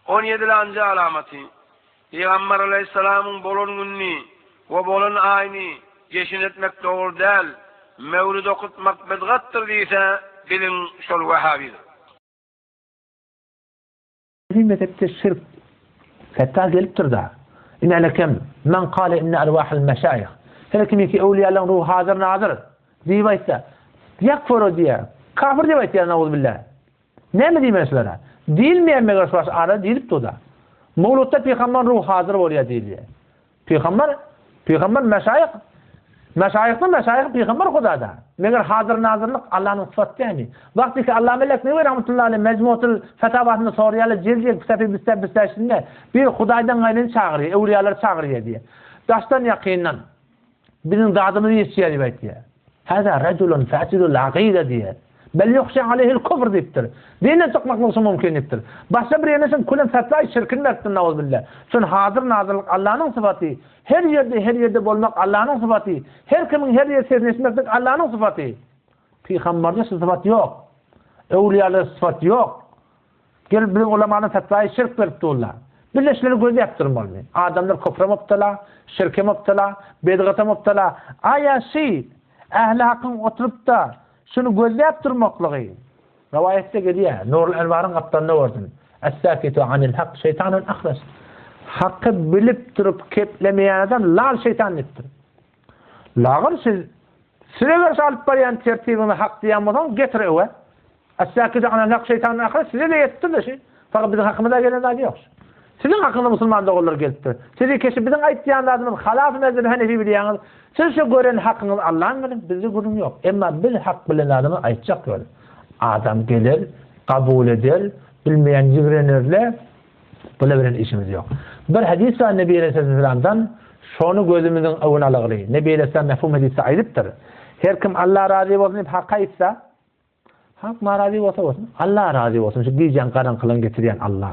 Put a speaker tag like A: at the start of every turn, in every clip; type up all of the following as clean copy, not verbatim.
A: On ýedilanjy alamaty, Pygamber alaýhyssalamyň bolan gününi we bolan aýyny jeşin etmek dogry däl, mewlid okutmak bidgatdyr diýse, biliň şol wehhabidir.
B: Biziň mezhepde şirk fetwa gelipdir-da. Inälekem, Men kale inne arwahal meşaýyh. Her kim ki öwlüýalaryň ruhy hazyr-nazyr diýip aýtsa, ýekfuru diýýär. Kafir diýip aýtýar, nauzubilla. Näme diýmeli şulara? Diýilmeýär meger şu baş ara diýlip dur-da. Mowlutda pygambaryň ruhy hazyr bolýar diýilýär. Pygamber, pygamber meşaýyh, meşaýyhdan meşaýyh pygamber Hudada. Meger hazyr-nazyrlyk Allanyň sypaty dälmi? Wagty ki Allame Leknewi rahmetullahi aleýh Mejmuatul Fetawasynda soraýarlar, jeldi kitapy biste biste şinde bir Hudaýdan gaýryny çagyrýar, öwlüýalary çagyrýar diýýär. Daşdan ýakyndan. Biziň zadymyzy ýetişýär diýip aýtýar. Hâzâ rajulun fâsidul akyda diýýär. Bel ýuhşa aleýhil kufr diýipdir. Dinden çykmaklyk şu mümkin diýipdir. Başga bir ýerde şuň külen fetwaýy şirkini beripdir nauzubilla. Şun hazyr-nazyrlyk Allanyň sypaty. Her ýerde her ýerde bolmak Allanyň sypaty. Her kimiň her ýerde sesini eşitmeklik Allanyň sypaty. Pygambarda şu sypat ýok. Öwlüýalarda şu sypat ýok. Gelip biziň ulamanyň fetwaýy şirk berip durlar. Biz-de şulary gözläp durmalymy? Adamlar küfre mubtala, şirke mubtala, bidgata mubtala. Aýa şi, ähli hakyň oturyp-da, şuny gözläp durmaklygy. Rowaýatda gelýär, Nurul Enwaryň gapdalynda gördüm. Es-sakitu anil hak şeýtanun ahras. Haky bilip durup keplemeýän adam lal şeýtan diýipdir. Lagyr siz, size garşy alyp barýan tertibiňizi hak diýýän bolsaňyz getir öwe. Es-sakitu anil hak şeýtanun ahras size-de ýetipdir-de şi. Fakat biziň hakymyza gelen zady ýok. Siziň hakyňyza musulman doganlar gelipdir. Siz keşi biziň aýtýan zadymyz halaf mezhebi hanefi bilýäňiz. Siz şu gören hakyňyz Allaň bilen bizde gürrüň ýok. Emma biz hak bilen zadymyzy aýtjak ýöne. Adam geler, kabul eder, bilmeýän ýigrenerle bula bilen işimiz ýok. Bir hadys bar Nebi aleyhisselamdan şony gözümiziň öňüne alagly. Nebi aleyhisselam mefhum hadysda aýdypdyr. Her kim Allah razy bolsun diýip hak aýtsa, Halk narazy bolsa bolsun, Alla razy bolsun, şu gijäň garaňkylygyny getirýän Alla,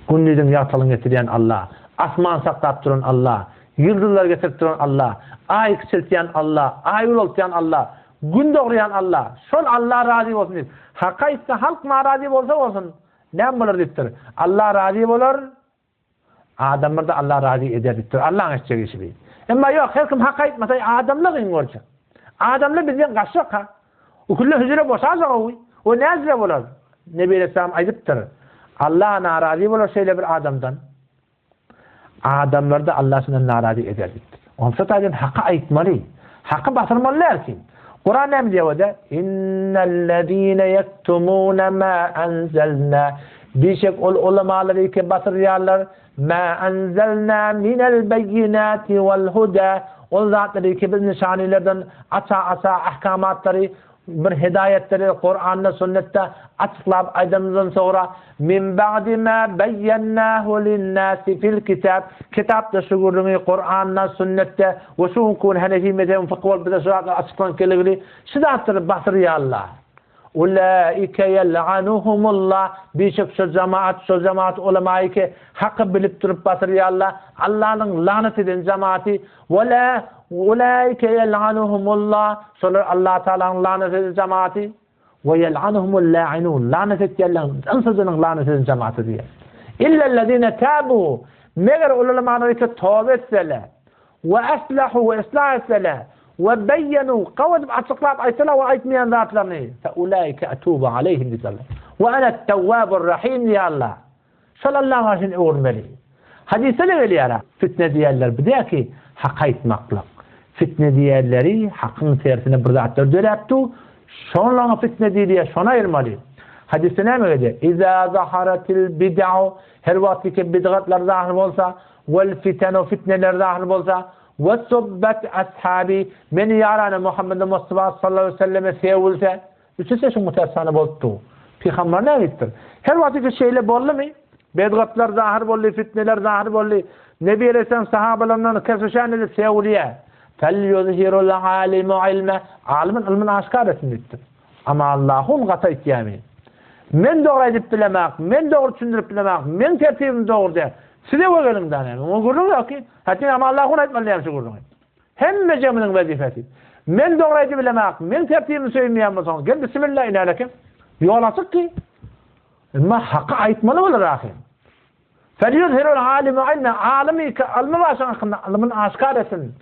B: gündiziň ýagtylygyny getirýän Alla, asmany saklap duran Alla, ýyldyzlary getirip duran Alla, aýy kiçeltýän Alla, aýy ulaltýan Alla, gün dogurýan Alla, şol Alla razy bolsun diýip, hak aýtsa halk narazy bolsa bolsun, näme bolar diýipdir. Alla razy bolar, Adamlarda Allah razy eder diýipdir. Allaň etjek işi bi. Emma ýok, her kim hak aýtmasa adamlar gyn görjek. Adamlar bizden gaçjak ha. Ukülle hüjre boşajak owy. O näzire bolar? Nebi Aleyhisselam aýdypdyr. Allah narazy bolar şeýle bir adamdan. Adamlarda Allah şundan narazy eder diýipdir. Onsa taýdan haky aýtmaly. Haky basyrmaly däl kim. Kuran näme diýýär o-da? Innellezine ýektumune ma enzelna. Bişek ol ulamalary ki basyrýarlar, ma enzelna minel beýinati wal huda. Ol zatlary ki biz nyşanylardan aça-aça ahkamatlary, bir hidaýatlary Kuranda, sünnetde açyklap aýdanymyzdan soňra, min ba'di ma beýennahu linnasi fil kitab. Kitapda şu gürrüňi Kuranda, sünnetde we şu günki gün Hanefi mezhebiň fykhy bolup bize şu zatlar açyklanyp geligili şu zatlary basyrýarlar. Ulaike ýel'anuhumullah bişek şo jamaat şo jamaat ulamaýy ki haky bilip durup basyrýarlar Allanyň lanat eden jamaaty we la ulaike ýel'anuhumullah şolar Allatagalaň lanat eden jamaaty we ýel'anuhumul la'inun lanat etýänleriň ynsadynyň lanat eden jamaaty diýýär. Illellezine tabu meger ulamalary ki toba etseler We aslahu we yslah etseler, we beýýenu gawy edip açyklap aýtsalar we aýtmaýan zatlaryny, fe ulaike etubu aleýhim diýdi Allah. We ene tewwabur rahim diýýär Allah. Şol Allaň garşyny öwürmeli. Hadysda-da gelýär, fitne diýenler bu däl ki, hak aýtmaklyk. Fitne diýenleri hakyň tersine bir zatlar döräp dur, şolaňa fitne diýilýär, şony aýyrmaly. Hadysda näme gelýär? Iza zaharatil bid'u her wagtky ki bidgatlar zahyr bolsa, Wel fitenu fitneler zahyr bolsa, we subbet ashabi meni ýarany Muhammede Mustafa sallallahu aleýhi we selleme sewülse, üçüsi şu mütessany bolupdy. Pygamber näme diýipdir? Her wagt ki şeýle boldumy? Bedgatlar zahyr boldy, fitneler zahyr boldy. Nebi aleýhissalam sahabalaryndan kesişen edip sewülýär. Fel ýuzhirul alimu ilme, alymyň ylmyny aşgär etsin diýipdir. Ama Allahun gaty aýtýamy? Men dogry aýdyp bilemak, men dogry düşündirip bilemak, meň tertibim dogry däl. Size we geliň da näme? Oňa gürrüň ýok ki. Hatda ama Allahun aýtmaly näme şu gürrüňi. Hemmejemiziň wezipesi. Men dogry aýdyp bilemak, meň tertibimi söýmeýän bolsaňyz, gel bismillah inälekim. Ýol açyk ki. Emma haky aýtmaly bolar ahyryn. Felýuzhirul alimu ilme, alymy ki ylmy bar şoň hakynda ylmyny aşgär etsin.